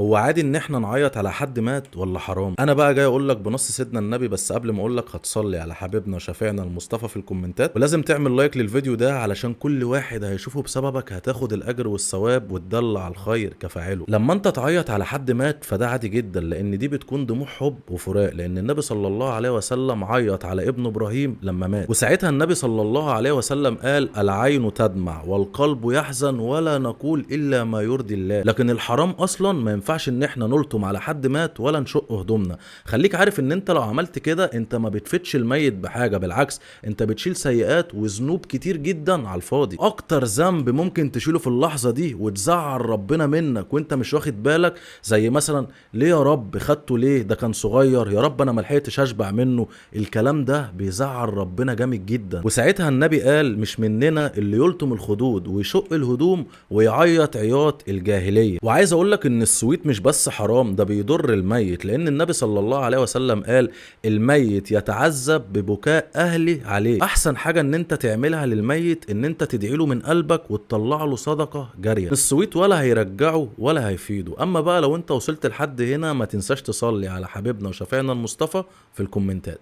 هو عادي ان احنا نعيط على حد مات ولا حرام؟ انا بقى جاي اقول لك بنص سيدنا النبي، بس قبل ما اقول لك هتصلي على حبيبنا وشفيعنا المصطفى في الكومنتات، ولازم تعمل like للفيديو ده علشان كل واحد هيشوفه بسببك هتاخد الاجر والثواب والدل على الخير كفاعله. لما انت تعيط على حد مات فده عادي جدا، لان دي بتكون دموع حب وفراق، لان النبي صلى الله عليه وسلم عيط على ابنه ابراهيم لما مات، وساعتها النبي صلى الله عليه وسلم قال: العين تدمع والقلب يحزن ولا نقول الا ما يرضي الله. لكن الحرام اصلا ما ينفعش ان احنا نلطم على حد مات ولا نشق هدومنا. خليك عارف ان انت لو عملت كده انت ما بتفيدش الميت بحاجه، بالعكس انت بتشيل سيئات وذنوب كتير جدا على الفاضي. اكتر ذنب ممكن تشيله في اللحظة دي وتزعل ربنا منك وانت مش واخد بالك، زي مثلا ليه يا رب خدته، ليه ده كان صغير، يا رب انا ما لحقتش اشبع منه. الكلام ده بيزعل ربنا جامد جدا. وساعتها النبي قال: مش مننا اللي يلطم الخدود ويشق الهدوم ويعيط عياط الجاهلية. وعايز اقول لك ان السويت مش بس حرام، ده بيضر الميت، لان النبي صلى الله عليه وسلم قال: الميت يتعذب ببكاء اهله عليه. احسن حاجة ان انت تعملها للميت ان انت تدعي له من قلبك وتطلع له صدقه جارية. السويت ولا هيرجعه ولا هيفيده. اما بقى لو انت وصلت لحد هنا ما تنساش تصلي على حبيبنا وشفيعنا المصطفى في الكومنتات.